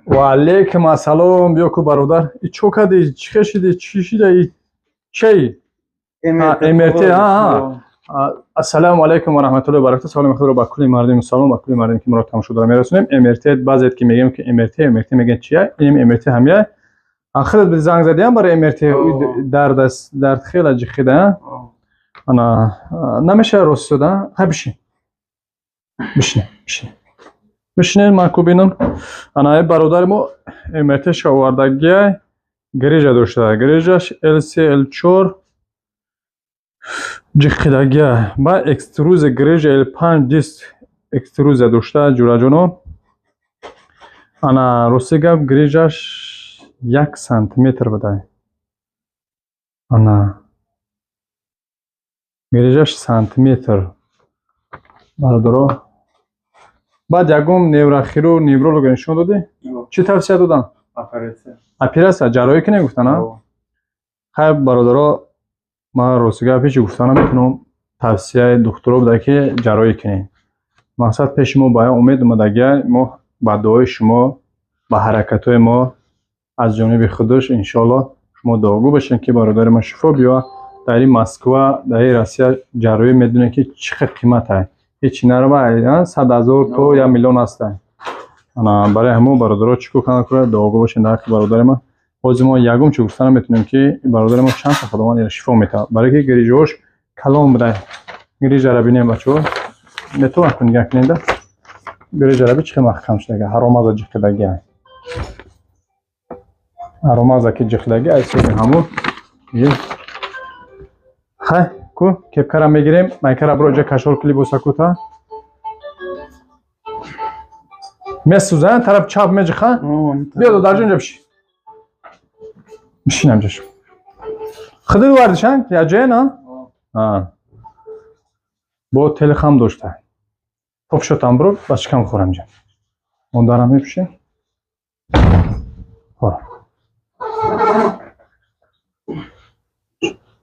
Ва алейкум ассалом. Биё ку, бародар. И чо кади? Чӣ хешиди? Чӣ шида? И чей? МРТ, а. Ассалому алайкум ва раҳматуллоҳи ва баракатуҳ. Саломи худро ба кулли мардуми мусалмон, ба кулли мардуме, ки моро тамошо дора, мерасонем. МРТ, баъзеят ки мегӯем, ки МРТ, МРТ мегӯянд, чия? Инем МРТ ҳамия. Худат занг задиам барои МРТ. Дард аст, дард хеле ҷиқида. Ана намешава рост истода? Хай, бишин. Бишин, бишин. Бишинед, ман ку бинам. Ана бародари мо МРТ-ша овардагия, грижа дошта. Грижаш L3, L4 ҷиқидагия ба экструзия, грижа L5 диск экструзия дошта, ҷураҷоно. Ана рости гап, грижаш 1 сантиметр буда. Ана грижаш сантиметр, бародаро. Баъд ягон неврохирург, невролога нишон додӣ? Чӣ тавсия доданд? Операция. Операция, ҷарроҳӣ кунем гуфтан, а? Хайр, бародаро, ман рости гап ҳеҷ гуфта наметавонам. Тавсияи духтуро буда, ки ҷарроҳӣ кунед. Мақсад, пеши мо ба умед омадагия. Мо ба дуои шумо, ба ҳаракатҳои мо аз ҷониби худош, иншоалло, шумо дуогӯ бошед, ки бародари мо шифо биёвад. Дар ин Москва, дар ин Россия ҷарроҳӣ медонед, ки чӣ қадр қимат ай. Ҳечи нарава, 100 000 то 1 миллион ҳастай. Ана барои ҳамон, бародаро, чӣ кор кунад кунад, дуогӯ бошед дар ҳаққи бародари мо. Ҳозир мо ягон чӣ гуфта наметавонем, ки бародари мо чанд та Худованд ира шифо метавад, барое ки грижаҳош калон буда. Грижара бинем, бачаҳо, метавонад ку нигаҳ кунед, грижара би, чӣ қадр маҳкам шудага, ҳаромаза ҷиқидагия, ҳаромаза ки ҷиқидаги аз ҳисоби ҳамун. Хай, ку кепкара мегирем, майкара биро ҷа кашол ки, либосакута месӯза, тараф чап меҷиха. Биё, додарҷон, инҷа бишин, бишин ҳамҷа. Шу худи вардишан яҷое на бо телехам дошта. Попшотам биро, ба шикам хӯрам ҷа, модарам мепӯшем. Хӯрам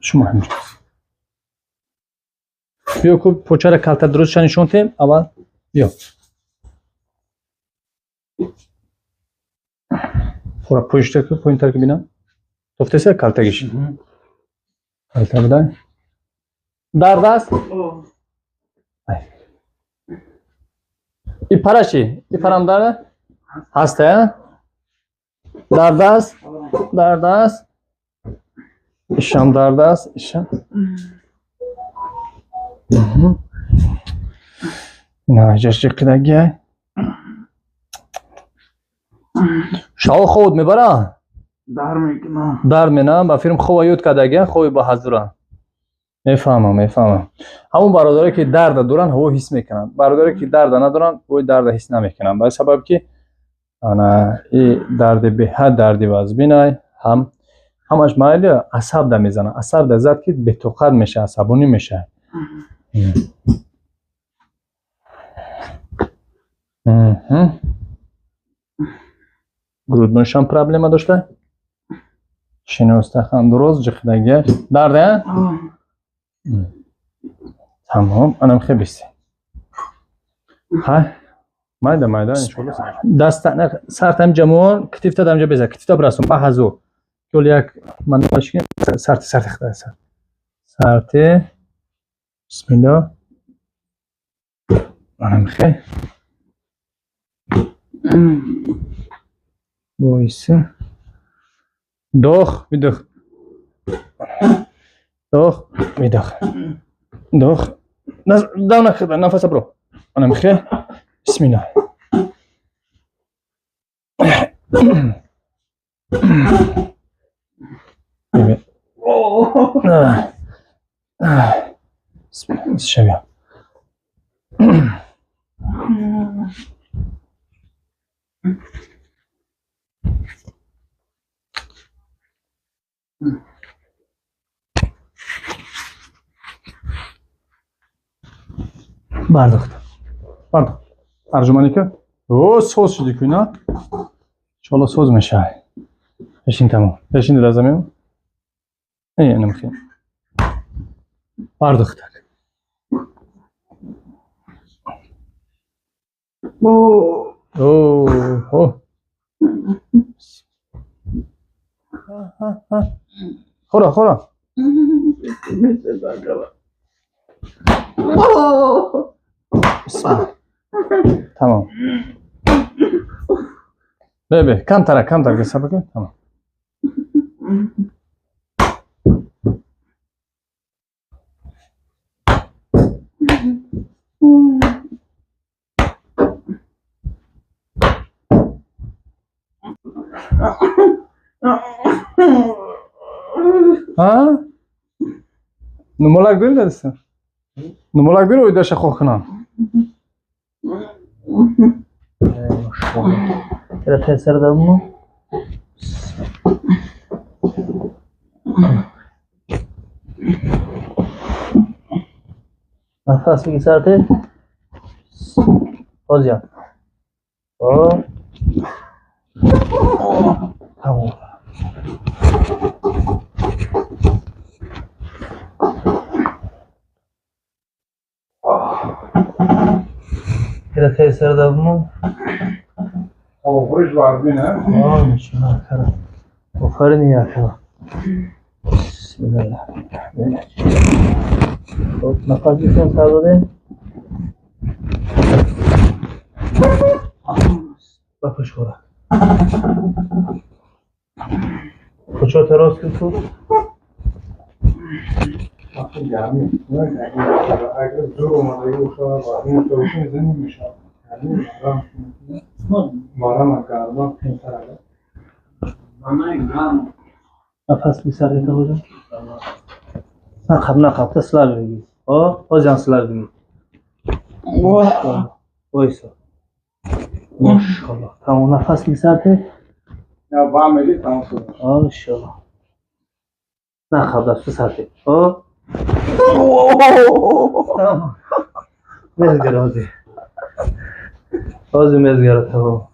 шумо ҳамҷа. Биё ку, почара калта дурустша нишон тем аввал. Биё, хӯра, пӯшта ку, поинтар ки бинам. Тофтеса калтагиш калта будай. Дард аст? И пара чӣ? И парам дард ҳаста? Дард аст, дард аст, ишам дард аст, ишам. Ина ҷаш ҷиқидагия. Шаво хобот мебара? Дар мекунам. Дард менам ба фирм хова ёд кардагия, хоби ба ҳазура. Мефаҳмам, мефаҳмам. Ҳамон бародаре, ки дарда доранд, ҳаво ҳис мекунанд. Бародаре, ки дарда надоранд, ой дарда ҳис намекунанд, ба сабаб ки ана и дарди беҳад дарди вазбинай. Ҳам ҳамаш майли асаб да мезанад. Асаб да зад, ки бетоқат мешавад, асабонӣ мешавад. Груднойшам проблема дошта, шиностахан дуроз ҷиқидагия дарда. Тамом, анам хе бисти. Хай, майда майда, иншолло. Даста сартам ҷамон, китифта дамҷа беза, китифта бирасон ба ҳазур. Ёл як ман сарти, сарти хида, сар сарти. Бисмилло, анам хе боиси. Вдох, выдох, вдох, выдох, вдох. Дав нафаса бро. Анам хе, бисмилла. Бисмилла. Бардохт, бардохт. Арҷуманӣ ка, о, соз шуди ку, на, иншоалло соз мешавад. Пешин, тамом, пешин дилазамем. Анам хе бардохтак. О. Хӯра, хӯра. Тамом. Бе, бе, камтара, камтар сабр кун. Тамом. Ҳа? Нумолак бир дадиса? Нумолак бир ойдаша хоҳ кунам. Era tercera mı? Nafas bilgisayarda. Hocam. O. Tamam. Era tercera mı? Хӯриш варзин, а? Офарин, якала. Бисмиллаҳир. Хоб, нафас бикун, сар доде. Ба пушхӯра. Кучо рост кун ту. Гармӣ. Агар зур омадагӣ бошад, варзин то мезанем мешавад. Марама гарма пинтарага. Нафас бисар ета hocam. Naqab, naqab, sizlar begi. O, hocam sizlar begi. Oysa. Maşallah. Tamam, nafas bilsardi. Ya bameli tamam şud. Maşallah. Naqab da susardi. O. Tamam. Mezgar hozir. Hozir mezgar tamam.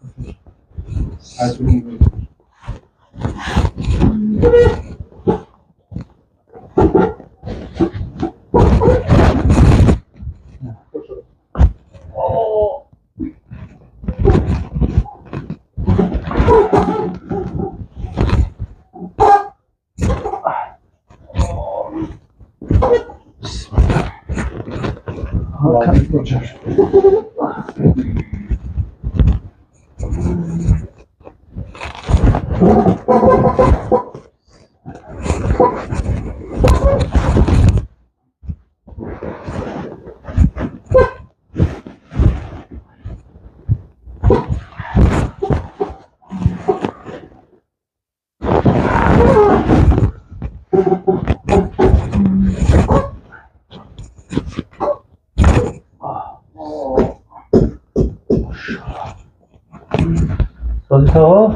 Sozitavo?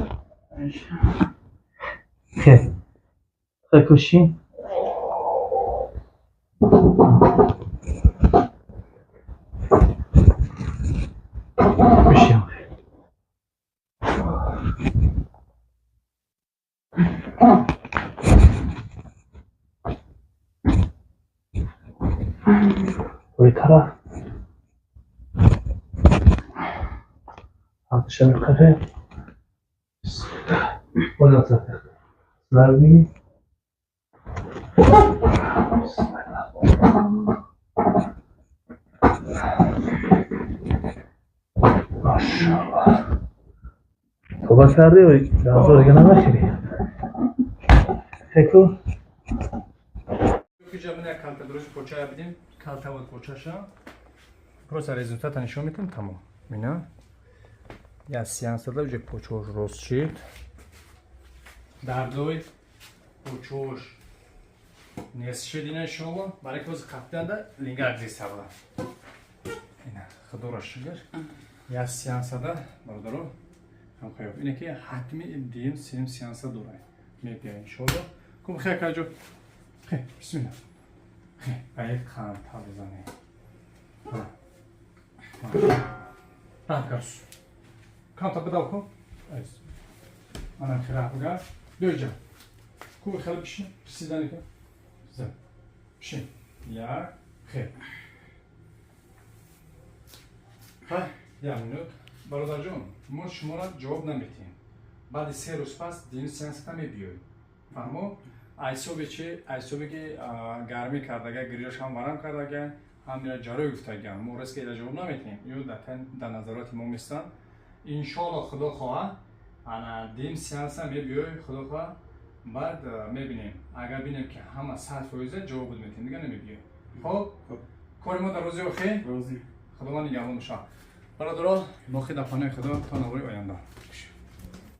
Хе. Хе куши. Куши. Ой, тараф. Akşam kafe. Sizlar Maşallah. Toba kardi razor gana nakiri. Heko. Просто результата нишон метам, тамом. Мина. Я сеансада уже почош рост шид. Дардой почош нест шид ина иншоалло. Барои ки ҳозир қафтанда лингак зисавла. Ина худоро шукр. Я сеансада бародаро ҳамхоё. Ине ки ҳатми дуюм сеюм сеанса дорай. Мебия иншоалло. Кум хе каҷо. Хе, бисмилла. Хе, ба як қанта бизане. Раҳ гарс. Камта бидав кун. Айс. Ана хира бугар. Биё Ку хеле бишин. Писидани кун. Зан. Бишин. Як, хе. Ха, як минут. Бародарҷон, мо шуморо ҷавоб наметиҳем. Баъди 3 рӯз пас дини сеансата мебиёй, фаҳмо? Айсоби чи? Айсобе ки гармӣ кардага, грижаш ҳам варам кардага, ҳам ира ҷарроҳӣ гуфтагиам. Мо резко ира ҷавоб наметиҳем, ё дар назароти мо местанд. Иншоалло, худо хоҳа, ана дим сеанса мебиёй, худо хоҳа, баъд мебинем. Агар бинем, ки ҳама 100%, ҷавоб метиҳем, дига намебиёй. Хоб, кори мо дар рӯзи охир. Розӣ. Худованд нигаҳбон боша, бародаро. Боқӣ дар паноҳи Худо то навори оянда.